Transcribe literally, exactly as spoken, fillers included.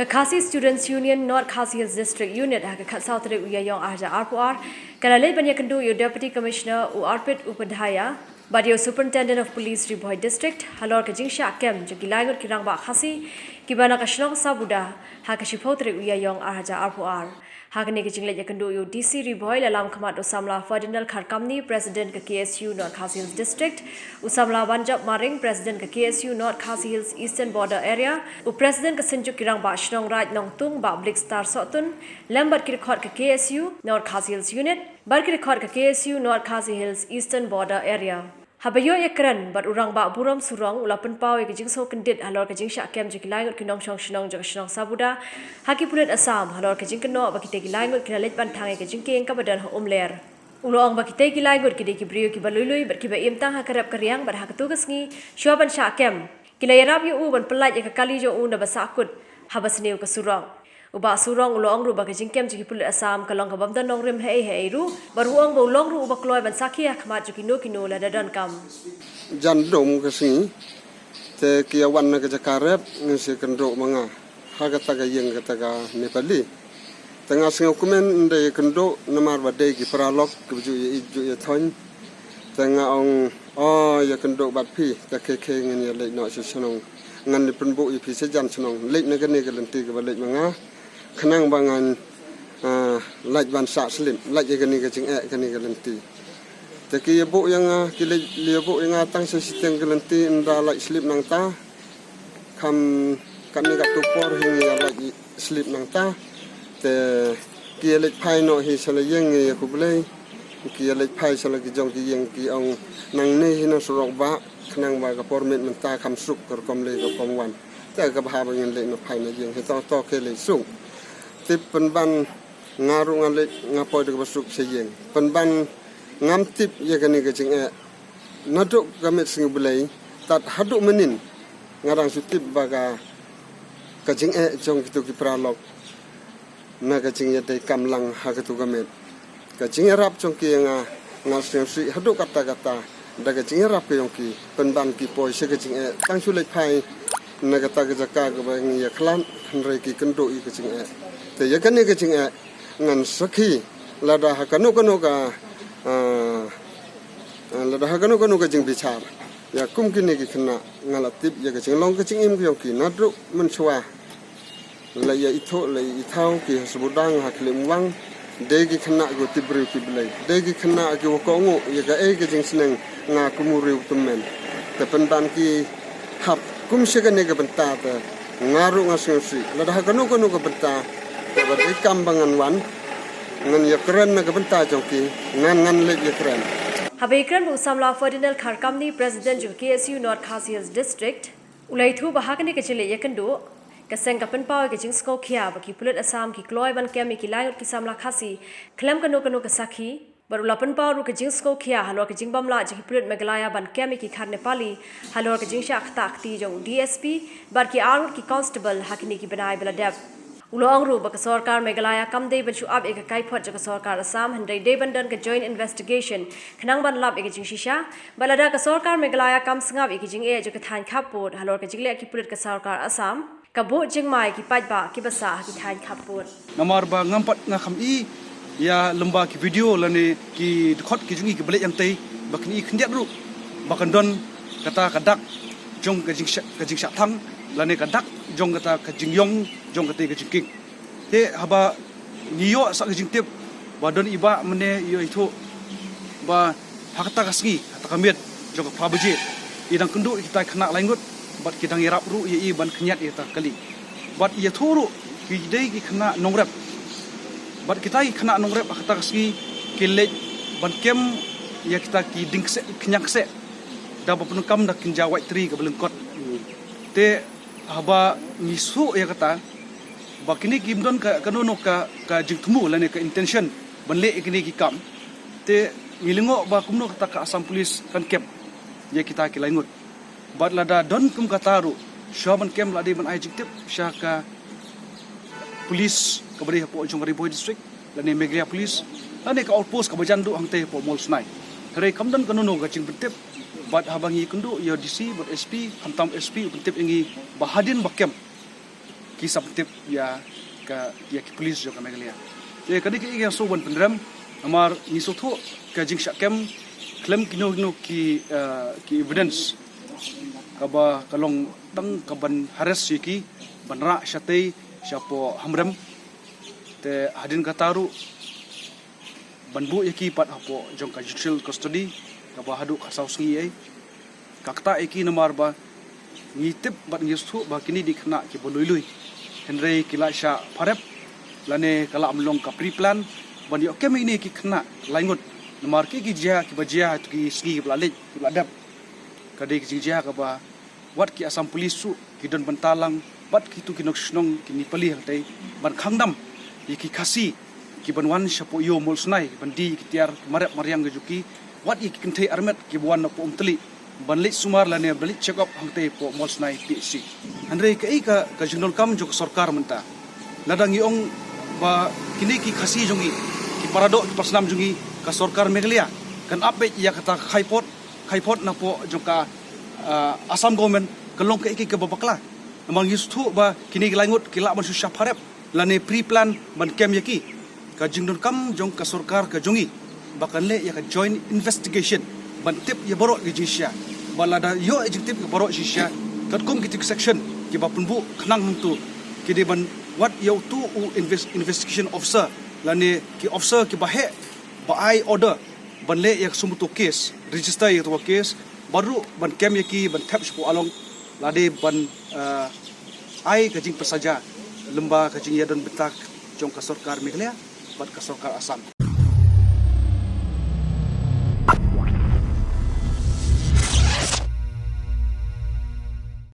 Ka Khasi Students Union North Khasi Hills District Unit ha ka khatsaw tarik u Ïaïong arhajar arphew ar ka la leit ban ïakynduh ïa u Deputy Commissioner u Arpit Upadhyaya bad ïa u Superintendent of Police Ri Bhoi District halor ka jingshah kem jong ki lai ngut ki rangbah Khasi kiba na ka shnong Sabuda ha ka shiphew tarik u Ïaïong arhajar arphew ar. Ha kane ka jingleit ïakynduh ïa u D C Ri Bhoi la lam khmat u samla Ferdinand Kharkamni, President ka K S U North Khasi Hills District, u samla Banjop Maring, President ka K S U North Khasi Hills Eastern Border Area, u President ka Synjuk ki Rangbah Shnong Raid Nongtung Bah Blixstar Sohtun, lem bad ki dkhot ka K S U North Khasi Hills Unit bad ki dkhot ka K S U North Khasi Hills Eastern Border Area. Haba ïoh ïakren bad u Rangbah Burom Surong u la pynpaw ïa ka jingsngewkyndit halor ka jingshah kem jong ki lai ngut ki nongshong shnong jong ka shnong Sabuda ha ki pulit Assam halor ka jingkynnoh ba kita ki lai ngut ki la leit ban thang ïa ka jingkieng kaba don ha Umler. U la ong ba kita ki lai ngut ki dei ki briew kiba lui lui bad kiba im tang ha ka rep ka riang bad ha kato ka sngi shuwa ban shah kem ki la ïarap ïa u ban pyllait ïa ka kali jong u na ba sahkut haba sniew ka surok. U Bah Surong u la ong ruh ba ka jingkem jong ki pulit Assam ka long ka bym don nongrim haei haei ruh bad u ong ba u long ruh uba kloi ban sakhi ha khmat jong kino kino lada donkam. Jan dum ka sngi te ki ïa wan na ka jaka rep ngi sa ïakynduh ma nga ha kata ka ïing kata ka Nepali. Te nga sngewkmen ynda ïakynduh namar ba dei ki paralok kiba ju ïa ïeit ju ïa thoiñ. Te nga ong, o, ïakynduh bad phi, te khie khie ngan ïa leit noh sha shnong. Ngan ïa pynbuh ïa phi sha jan shnong. Leit na kane ka lynti kaba leit ma nga khnang ba ngan, ah, lait ban sah slip, lait ïa kane ka jingeh kane ka lynti. Te ki ïa buh ïa nga, ki leit ïa buh ïa nga tang sha shiteng ka lynti ynda lait slip nangta. Kham katne katto por hi ngi ïa lait slip nangta. Te ki ïa leit phai noh hi sha la ïing ngi ïa khublei. Ki ïa leit phai sha la ki jong ki ïing ki ong nangne hi na surok bah khnang ba ka por miet mynta kham suk ka rukom lei ka rukom wan. Te ka bha ba ngin leit na phai na ïing hi to to ki leit suk. Te pynban nga ruh nga leit nga poi da kaba suk sha ïing. Pynban ngam tip ïa kane ka jingeh. Naduh ka miet sngi Blei tad haduh mynnin nga dang shu tip ba ka, ka jingeh jong kito ki paralok na ka jingïadei kam lang ha kato ka miet. Ka jingïarap jong ki ïa nga, nga sngewsih haduh katta katta da ka jingïarap ka jong ki, pynban ki poi sha ka jingeh tang shu leit phai na kata ka jaka kaba ngi ïa khlad, hynrei ki kynduh ïa ka jingeh. Te ïa kane ka jingeh ngan sakhi lada ha kano kano ka, ah, ah, lada ha kano kano ka jingbichar ïa kum kine ki khynnah. Nga la tip ïa ka jinglong ka jingim ka jong ki naduh mynshuwa. La ïa ithuh la ïa ithaw ki ha Sabudang ha Khlieh Umwang. Dei ki khynnah ki tip briew tip Blei, dei ki khynnah kiwa kohnguh ïa kaei ka jingsneng nga kum u riew tymmen. Te pynban ki hap kum sha kane ka bynta te nga ruh nga sngewsih lada ha kano kano ka bynta kaba dei kam ba ngan wan, ngan ïakren na ka bynta jong ki, ngan, ngan leit ïakren. Haba ïakren bad u samla Ferdinand Kharkamni, President jong ka K S U North Khasi Hills District, u la ïathuh ba ha kane ka jingleit ïakynduh ka seng ka pynpaw ïa ka jingsngewkhia ba ki pulit Assam ki kloi ban kem ïa ki lai ngut ki samla Khasi khlem kano kano ka sakhi. Bad u la pynpaw ruh ka jingsngewkhia halor ka jingbymlah jong ki pulit Meghalaya ban kem ïa ki khar Nepali halor ka jingshah ktah kti jong u D S P bad ki arngut ki constable ha kine ki bnai ba la dep. U la ong ruh ba ka sorkar Meghalaya kam dei ban shu ap ïa ka kaiphod jong ka sorkar Assam, hynrei dei ban don ka joint investigation khnang ban lap ïa ka jingshisha. Bad lada ka sorkar Meghalaya kam sngap ïa ka jingeh jong ka thaiñ khappud halor ka jingleh ki pulit ka sorkar Assam, ka buh jingma ïa ki paidbah kiba sah ha ki thaiñ khappud. Namar ba ngam pat nga kham i ïa lymba ki video lane ki dkhot ki jong ngi kiba leit hangtei ba kin i khyndiat ruh ba kan don kata ka dak jong ka jingshah, ka jingshah thang lane ka dak jong kata ka jingïong jong kata ka jingkieng. Te haba ngi ïoh sa ka jingtip ba don i bah mynne ïoh ithuh ba ha kata ka sngi, ha kata ka miet jong ka phra baje, i dang kynduh ïa kita ki khynnah lai ngut bad ki dang ïarap ruh ïa i ban khyndiat ïa kata ka kali. Bad ïathuh ruh ki dei ki khynnah nongrep. Bad kita ki khynnah nongrep ha kata ka sngi ki leit ban kem ïa kita ki dieng kseh, khñiang kseh, da ba pyndonkam da kynja wait three kaba lyngkot. Te haba ngi shu ïa kata ba kine kim don ka, kano kano ka, ka jingthmu lane ka intention ban leh ïa kine ki kam, te ngi lyngngoh ba kumno kata ka Assam Police kan kem ïa kita ki lai ngut. Bad lada don kum kata ruh, shuwa ban kem la dei ban ai jingtip sha ka police kaba dei hapoh jong ka Ri Bhoi District lane Meghalaya Police lane ka outpost kaba jan duh hangtei hapoh Mawlsnai. Hynrei kam don kano kano ka jingpyntip. Bad haba ngi kynduh ïa u D C bad S P, khamtam S P u pyntip ïa ngi ba hadien ba kem ki sam tip ïa ka, ïa ki police jong ka Meghalaya. Te ka dei ka, ïa, shu ban pynrem, namar ngi sngewthuh ka jingshah kem khlem kino kino ki, eh, ki evidence kaba ka long tang ka ban harass ïa ki, ban rah shatei shapoh hamrem. Te hadien kata ruh ban buh ïa ki pat hapoh jong ka judicial custody kaba haduh khatsaw sngi ei. Ka ktah ïa ki namar ba ngi tip bad ngi sngewthuh ba kine dei ki khynnah kiba lui lui, hynrei ki la shah pharep lane ka la ym long ka pre-plan ban ïoh kem ïa kine ki khynnah laingut, namar ki, ki jia, kiba jia ha kito ki sngi kiba la leit, kiba la dep. Ka dei ka jingjia kaba wat ki Assam Police ruh ki don bynta lang bad kito ki nongshong shnong ki Nepali hangtei ban khang dam ïa ki Khasi kiban wan shapoh ïew Mawlsnai ban die ïa ki tiar marep mariang ka jong ki, wat ïa ki kynthei armet kiba wan napoh Umtali ban leit sumar lane ban leit check up hangtei hapoh Mawlsnai P H C. Hynrei kaei ka, ka jingdonkam jong ka sorkar mynta? Lada ngi ong ba kine ki Khasi jong ngi, ki paradoh ki parasnam jong ngi, ka sorkar Meghalaya kan ap beit ïa kata ka khaipod, khaipod napoh jong ka, ah, Assam government, ka long kaei kaei kaba bakla. Namar ngi sngewthuh ba kine ki laingut ki lah ban shu shah pharep lane pre-plan ban kem ïa ki. Ka jingdonkam jong ka sorkar ka jong ngi ba kan leh ïa ka joint investigation ban tip ïa baroh ki jingshai. Ba lada ïoh ïa jingtip ïa baroh ki jingshai, katkum kito ki section kiba pynbuh khnang hangto, ki dei ban wad ïa uto u inves-, investigation officer lane ki officer kiba heh ba ai order ban leh ïa ka sum uto u case, register ïa uto u case, bad ruh ban kem ïa ki ban thep shapoh Along, lane ban, eh, ai ka jingpynsaja lyngba ka jingïadon bynta jong ka sorkar Meghalaya bad ka sorkar Assam.